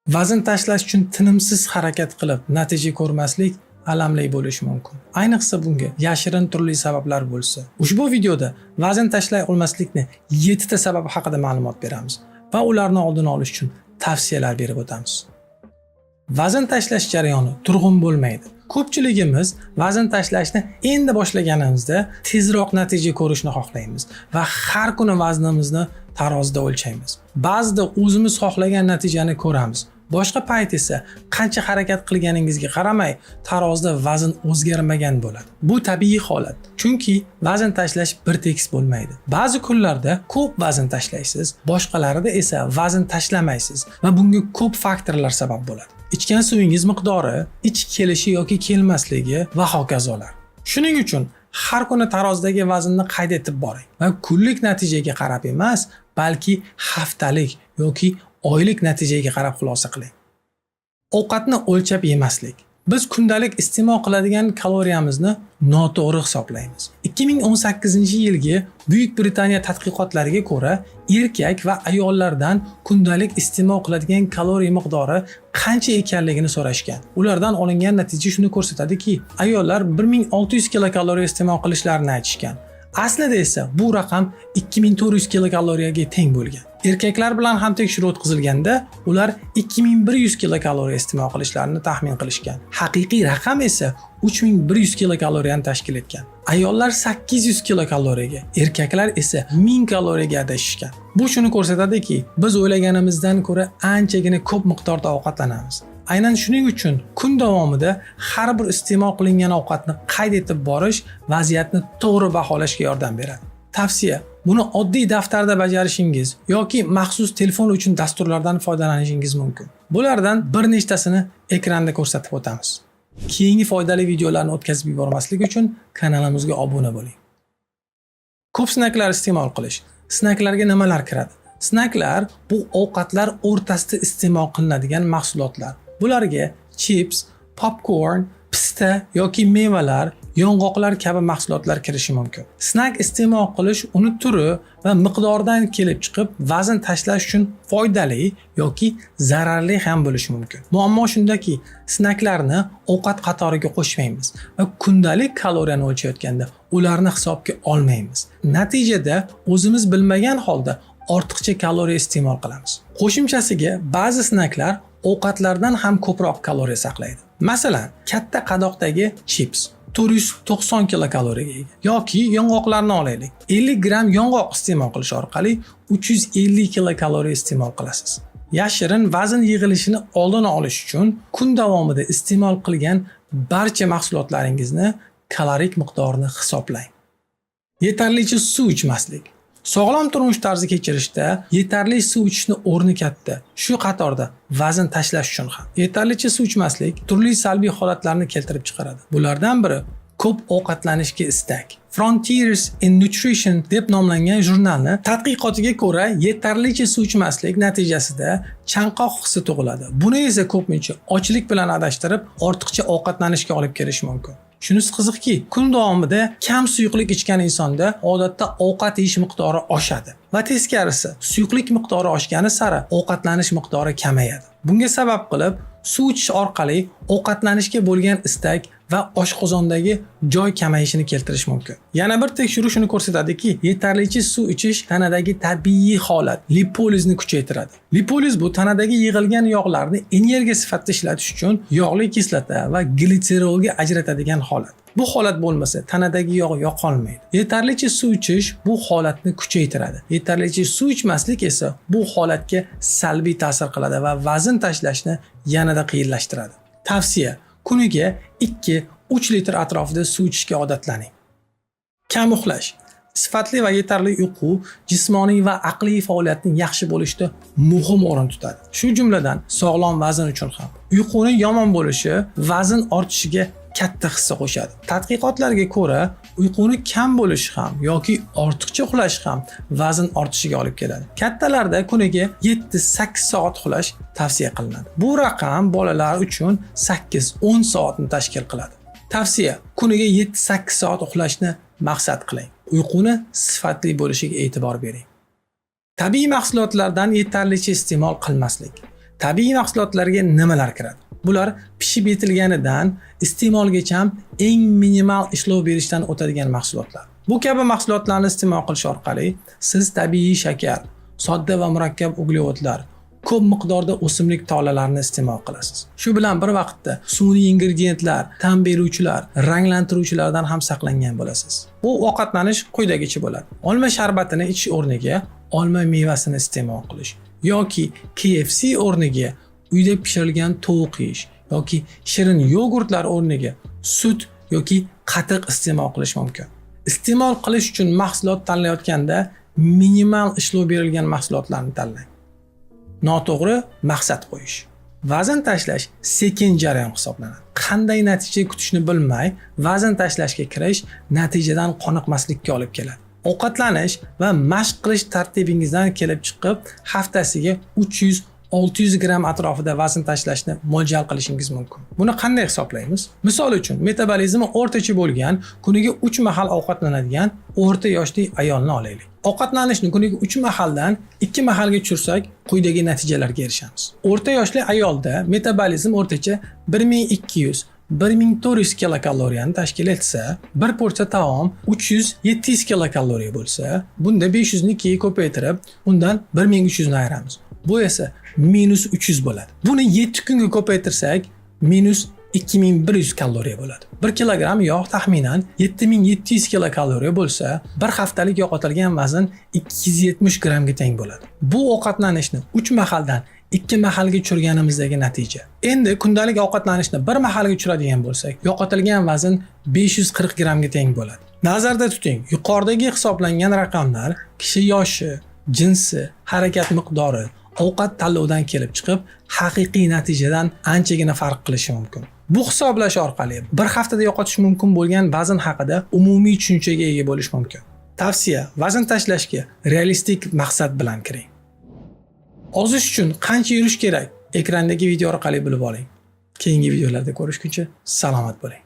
Vazn tashlash uchun tinimsiz harakat qilib, natija ko'rmaslik alamli bo'lishi mumkin. Ayniqsa bunga yashirin turli sabablar bo'lsa. Ushbu videoda vazn tashlay olmaslikni 7 ta sababi haqida ma'lumot beramiz va ularni oldini olish uchun tavsiyalar berib o'tamiz. Vazn tashlash jarayoni turg'un bo'lmaydi. Ko'pchiligimiz vazn tashlashni endi boshlaganimizda tezroq natija ko'rishni xohlaymiz va har kuni vaznimizni tarozida o'lchaymiz. Ba'zida o'zimiz xohlagan natijani ko'ramiz. Boshqa payt esa qancha harakat qilganingizga qaramay tarozida vazn o'zgarmagan bo'ladi. Bu tabiiy holat. Chunki vazn tashlash bir tekis bo'lmaydi. Ba'zi kunlarda ko'p vazn tashlaysiz, boshqalarida esa vazn tashlamaysiz va bunga ko'p faktorlar sabab bo'ladi. Ichgan suvingiz miqdori, ich kelishi yoki kelmasligi va hokazolar. Shuning uchun har kuni tarozidagi vaznni qayd etib boring va kunlik natijaga qarab emas, balki haftalik yoki oylik natijaga qarab xulosa qiling. Ovqatni o'lchab yemaslik. Biz kundalik iste'mol qiladigan kaloriyamizni noto'g'ri hisoblaymiz. 2018-yilgi Buyuk Britaniya tadqiqotlariga ko'ra, erkak va ayollardan kundalik iste'mol qiladigan kaloriya miqdori qancha ekanligini so'rashgan. Ulardan olingan natija shuni ko'rsatadiki, ayollar 1600 kilokaloriya iste'mol qilishlarini aytishgan. Aslida esa bu raqam 2400 kilokaloriyaga teng bo'lgan. Erkaklar bilan ham tekshiruv o'tkazilganda, ular 2100 kilokaloriya iste'mol qilishlarini taxmin qilishgan. Haqiqiy raqam esa 3100 kilokaloriyani tashkil etgan. Ayollar 800 kilokaloriyaga, erkaklar esa 1000 kaloriyaga adashishgan. Bu shuni ko'rsatadiki, biz o'ylaganimizdan ko'ra anchagina ko'p miqdorda ovqatlanamiz. Aynan shuning uchun kun davomida har bir iste'mol qilingan ovqatni qayd etib borish vaziyatni to'g'ri baholashga yordam beradi. Tavsiya: buni oddiy daftarda bajarishingiz yoki maxsus telefon uchun dasturlardan foydalanishingiz mumkin. Bulardan bir nechtasini ekranda ko'rsatib o'tamiz. Keyingi foydali videolarni o'tkazib yubormaslik uchun kanalimizga obuna bo'ling. Ko'p sneklar iste'mol qilish. Sneklarga nimalar kiradi? Sneklar bu ovqatlar o'rtasida iste'mol qilinadigan mahsulotlar. Bularga chips, popkorn, pista yoki mevalar, yong'oqlar kabi mahsulotlar kirishi mumkin. Snek iste'mol qilish uni turi va miqdoridan kelib chiqib vazn tashlash uchun foydali yoki zararli ham bo'lishi mumkin. Muammo shundaki, sneklarni ovqat qatoriga qo'shmaymiz va kundalik kaloriyani o'lchayotganda ularni hisobga olmaymiz. Natijada o'zimiz bilmagan holda ortiqcha kaloriya iste'mol qilamiz. Qo'shimchasiga ba'zi sneklar ovqatlardan ham ko'proq kaloriya saqlaydi. Masalan, katta qadoqdagi chips 490 kilokaloriyaga ega. Yoki yong'oqlarni olaylik. 50 gramm yong'oq iste'mol qilish orqali 350 kilokaloriya iste'mol qilasiz. Yashirin vazn yig'ilishini oldini olish uchun kun davomida iste'mol qilgan barcha mahsulotlaringizni kalorik miqdorini hisoblang. Yetarlicha suv ichmaslik. Sog'lom turmush tarzi kechirishda yetarli suv ichishni o'rni katta. Shu qatorda vazn tashlash uchun ham. Yetarlicha suv ichmaslik turli salbiy holatlarni keltirib chiqaradi. Bulardan biri ko'p ovqatlanishga istak. Frontiers in Nutrition deb nomlangan jurnalni tadqiqotiga ko'ra, yetarlicha suv ichmaslik natijasida chanqoq hissi tug'iladi. Buni esa ko'pincha ochlik bilan adashtirib, ortiqcha ovqatlanishga olib kelishi mumkin. Shunisi qiziqki, kun davomida kam suyuqlik ichgan insonda odatda ovqat yeyish miqdori oshadi va teskarisi, suyuqlik miqdori oshgani sari ovqatlanish miqdori kamayadi. Bunga sabab qilib suv ichish orqali ovqatlanishga bo'lgan istak va oshqozondagi joy kamayishini keltirish mumkin. Yana bir tekshiruv shuni ko'rsatadiki, yetarlicha suv ichish tanadagi tabiiy holat lipolizni kuchaytiradi. Lipoliz bu tanadagi yig'ilgan yog'larni energiya sifatida ishlatish uchun yog'li kislota va glitserolga ajratadigan holat. Bu holat bo'lmasa, tanadagi yog' yo'qolmaydi. Yetarlicha suv ichish bu holatni kuchaytiradi. Yetarlicha suv ichmaslik esa bu holatga salbiy ta'sir qiladi va vazn tashlashni yanada qiyinlashtiradi. Tavsiya: kuniga 2-3 litr atrofida suv ichishga odatlaning. Kam uxlash. Sifatli va yetarli uyqu jismoniy va aqliy faoliyatning yaxshi bo'lishida muhim o'rin tutadi. Shu jumladan sog'lom vazn uchun ham. Uyquning yomon bo'lishi vazn ortishiga katta hissa qo'shadi. Tadqiqotlarga ko'ra, uyquni kam bo'lishi ham yoki ortiqcha uxlash ham vazn ortishiga olib keladi. Kattalarda kuniga 7-8 soat uxlash tavsiya qilinadi. Bu raqam bolalar uchun 8-10 soatni tashkil qiladi. Tavsiya: kuniga 7-8 soat uxlashni maqsad qiling. Uyquni sifatli bo'lishiga e'tibor bering. Tabiiy mahsulotlardan yetarlicha iste'mol qilmaslik. Tabiiy mahsulotlarga nimalar kiradi? Bular pishib yetilganidan iste'molgacha eng minimal ishlov berishdan o'tadigan mahsulotlar. Bu kabi mahsulotlarni iste'mol qilish orqali siz tabiiy shakar, sodda va murakkab uglevodlar, ko'p miqdorda o'simlik tolalarini iste'mol qilasiz. Shu bilan bir vaqtda sun'iy ingrediyentlar, ta'm beruvchilar, ranglantiruvchilardan ham saqlangan bo'lasiz. Bu ovqatlanish quyidagicha bo'ladi. Olma sharbatini ichish o'rniga olma mevasini iste'mol qilish yoki KFC o'rniga uyda pishirilgan tovuq yeyish yoki shirin yogurtlar o'rniga sut yoki qatiq iste'mol qilish mumkin. Iste'mol qilish uchun mahsulot tanlayotganda minimal ishlov berilgan mahsulotlarni tanlang. Noto'g'ri maqsad qo'yish. Vazn tashlash sekin jarayon hisoblanadi. Qanday natija kutishni bilmay, vazn tashlashga kirish natijadan qoniqmaslikka olib keladi. Ovqatlanish va mashq qilish tartibingizdan kelib chiqib, haftasiga 300-600 gramm atrofida vazn tashlashni mo'ljal qilishingiz mumkin. Buni qanday hisoblaymiz? Misol uchun, metabolizmi o'rtacha bo'lgan, kuniga 3 mahal ovqatlanadigan o'rta yoshli ayolni olaylik. Ovqatlanishni kuniga 3 mahaldan 2 mahalga tushirsak, quyidagi natijalarga erishamiz. O'rta yoshli ayolda metabolizm o'rtacha 1200 1400 kilokaloriyani tashkil etsa, bir porsiya taom 300-700 kilokaloriya bo'lsa, bunda 500 ni 2 ga ko'paytirib, undan 1300 ni ayiramiz. Bu esa minus 300 bo'ladi. Buni 7 kunga ko'paytirsak, minus 2100 kaloriya bo'ladi. 1 kilogramm yog' taxminan 7700 kilokaloriya bo'lsa, bir haftalik yo'qotilgan vazn 270 grammga teng bo'ladi. Bu ovqatlanishni 3 mahaldan 2 mahalga tushirganimizdagi natija. Endi kundalik ovqatlanishni bir mahalga tushiradigan bo'lsak, yo'qotilgan vazn 540 grammga teng bo'ladi. Nazarda tuting, yuqoridagi hisoblangan raqamlar kishi yoshi, jinsi, harakat miqdori, ovqat tanlovidan kelib chiqib, haqiqiy natijadan anchagina farq qilishi mumkin. Bu hisoblash orqali bir haftada yo'qotish mumkin bo'lgan vazn haqida umumiy tushunchaga ega bo'lish mumkin. Tavsiya: vazn tashlashga realistik maqsad bilan kiring. Ozish uchun qancha yurish kerak? Ekrandagi video orqali bilib oling. Keyingi videolarda ko'rishguncha salomat bo'ling.